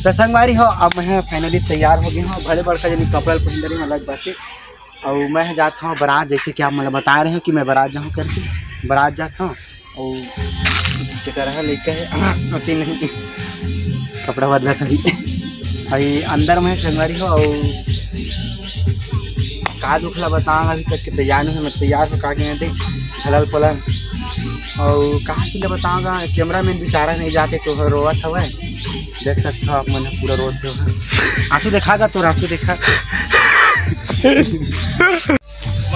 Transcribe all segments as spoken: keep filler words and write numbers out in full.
तो संगवारी हो, अब मैं finally तैयार हो गया हूँ। भले बड़का जनी कपड़ा ल पहिन डरे हूँ, अलग बात है। और मैं जात हूँ बारात, जैसे कि आप मतलब बता रहे हो कि मैं बारात जाऊँ करके, बारात जात हूँ। और चकर है लेके है, अति नहीं, कपड़ा बदला था अभी। अभी अंदर में संगवारी हो, और का दुख ला बताऊंगा, अभी तक के तैयार नहीं है। मैं तैयार हो का गए थे, झलल पलल। और कहाँ चीज ला बताऊंगा, cameraman बेचारा नहीं जाते तो रोवत हवे। देख सकते हो आप मन पूरा रोते हो। आंसू देखा गा तोर, आंसू देखा।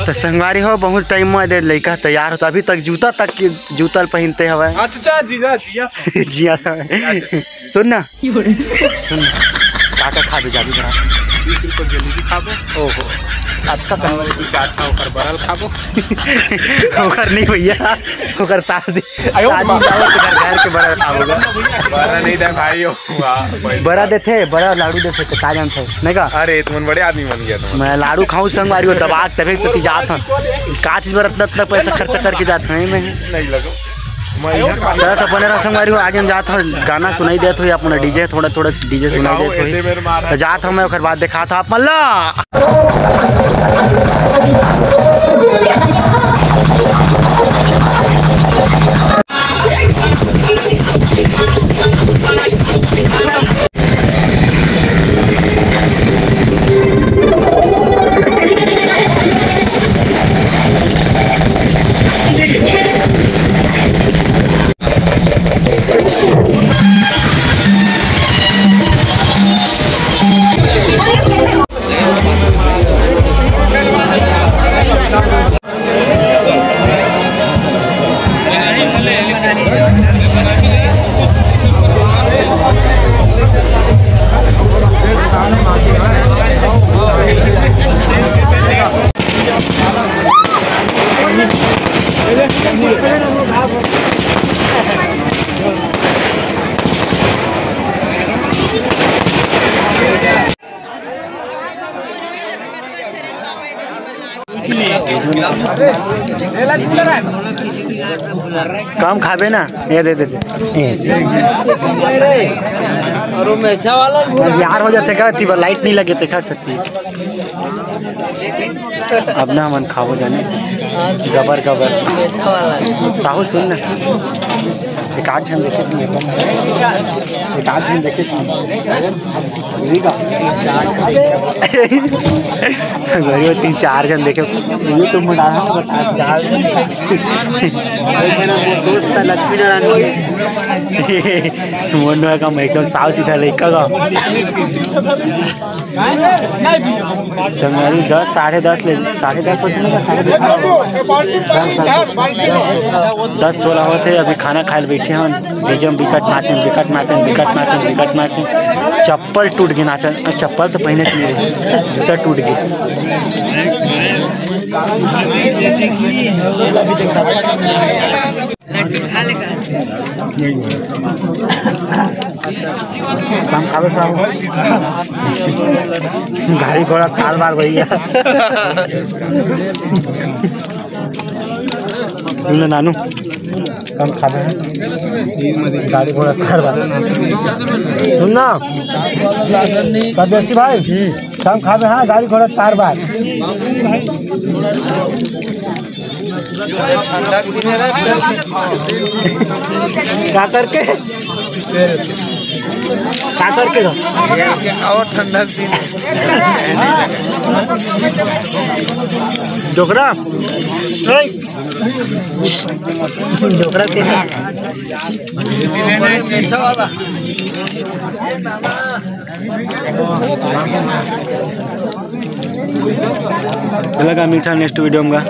तो संगवारी हो, बहुत time में दे लइका तैयार होता, अभी तक जूता तक के, जूता ल पहिनते हवे। अच्छा, जीजा, जिया। जिया था। सुन ना, सुन ना। का का खाबे जाबे बरात? बीस रुपये के जलेबी खाबो। ओहो। आज का और दू चार ठा ओकर बरल खाबो। ओकर नहीं भैया, ओकर तार दे। आयो तार बा। नहीं, ओकर घर के बरल खाबो गा। बरा नहीं दे भाई, ओ, वाह, भाई। बरा देथे, बरा लाडू देथे, तो का जानथे, नहीं का? अरे, तुमन बड़े आदमी बन गया तुमन। मैं लाडू खाऊं संगवारी हो, दबा के तबे से जात हूं। का चीज बर इतना, इतना पैसा खर्चा करके जात हूं मैं? नहीं लगो। मैं यहाँ का चला तो बने रहा संगवारी हो, आगे हम जात हूं, गाना सुनाई देत होई, अपना DJ थोड़ा थोड़ा DJ सुनाई देत होई। तो जात हूं मैं, ओकर बाद दिखात हूं आप मन ला। कम खाबे ना, ये दे दे। और वो मैसा वाला यार हो जाते का, तिबर लाइट नहीं लगे, देखा सकती। अब ना हमन खाबो जाने, गबर गबर। साहू सुन ना, एक आध झन देखे सुन, एक आध झन देखे सुन। ठीक है। गरीब तीन चार झन देखे, YouTube में डाला ना, बता। दोस्त है लक्ष्मी नारायण। मोनू का एकदम साफ सीधा लइका का। संगवारी दस, साढ़े दस ले, साढ़े दस होते ना, साढ़े दस। दस, दस, दस सोलह होते, अभी खाना खाए ले बैठे हैं। DJ में बिकट नाचन, बिकट नाचन, बिकट नाचन, बिकट नाचन। चप्पल टूट गए नाचन, चप्पल तो पहने से नहीं रहे, जूता टूट गए। लड्डू खा ले का। कम खावे साहब। गाड़ी घोड़ा काल बार भैया। सुन ले नानू, कम खावे हैं। गाड़ी घोड़ा काल बार। सुन ना, परदेसी भाई, कम खावे, हाँ, गाड़ी घोड़ा काल बार। ठंडा के दिन है रे। का करके? का करके दो? बेल के खाओ, ठंडा के दिन है। डोकरा? ओए! डोकरा के मीठा वाला। चला का मिलता है next video में का।